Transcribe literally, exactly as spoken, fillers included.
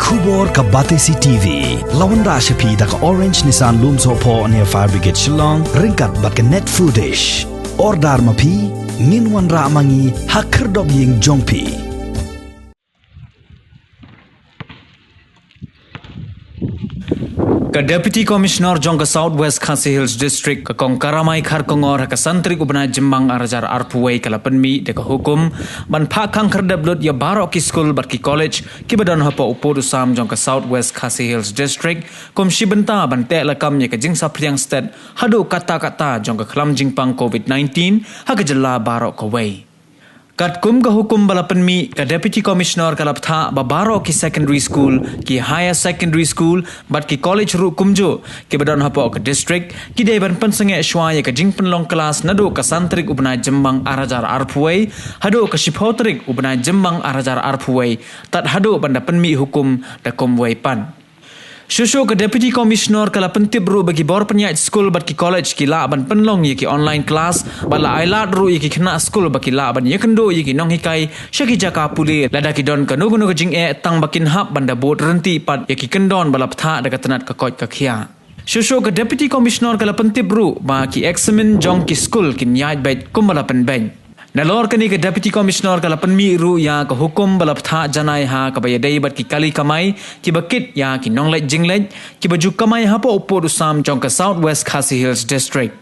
Khubor ka Batesi T V la wanrah sha phi da ka Orange Nissan Lumsohphoh near Fire Brigade Shillong ryngkat bad ka Net Foodish. Order ma phi, ngin wanrah ma ngi ha khyrdop ïing jong phi. Ka Deputy Commissioner jong ka South West Khasi Hills District, ka Kong Karamai Kharkongor, ha ka san tarik u bnai Jymmang ar hajar arphew wei ka la pynmih da ka hukum ban phah khang khyrdep lut ïa baroh ki skul bad ki college kiba don hapoh u pud u sam jong ka South West Khasi Hills District kum shi bynta ban teh lakam ïa ka jingsaphriang stet haduh katta katta jong ka khlam jingpang covid nineteen ha ka jylla baroh kawei. Katkum ka hukum ba la pynmih, ka Deputy Commissioner ka la bthah ba baroh ki secondary school, ki higher secondary school bad ki college ruh kumjuh kiba don hapoh ka district ki dei ban pynsangeh shuwa ïa ka jingpynlong klas naduh ka san tarik u bnai Jymmang ar hajar arphew wei haduh ka shiphew tarik u bnai Jymmang ar hajar arphew wei, tad haduh ban da pynmih hukum da kumwei pat. Shuh shuh ka Deputy Commissioner ka la pyntip ruh ba ki bor pynïaid skul bad ki college ki lah ban pynlong ïa ki online class bad la ailad ruh ïa ki khynnah skul ba ki lah ban ïakynduh ïa ki nonghikai sha ki jaka pule lada ki don kano kano ka jingeh tang ba kin hap ban da bud ryntih pat ïa ki kyndon ba la bthah da ka tnat ka koit ka khiah. Shuh shuh ka Deputy Commissioner ka la pyntip ruh ba ki eksamin jong ki skul kin ïaid beit kumba la pynbeit. Nalor kane ka Deputy Commissioner ka la pynmih ruh ïa ka hukum ba la bthah janai ha kaba ïadei bad ki kali kamai kiba kit ïa ki nongleit jingleit kiba ju kamai hapoh u pud u sam jong ka South West Khasi Hills District.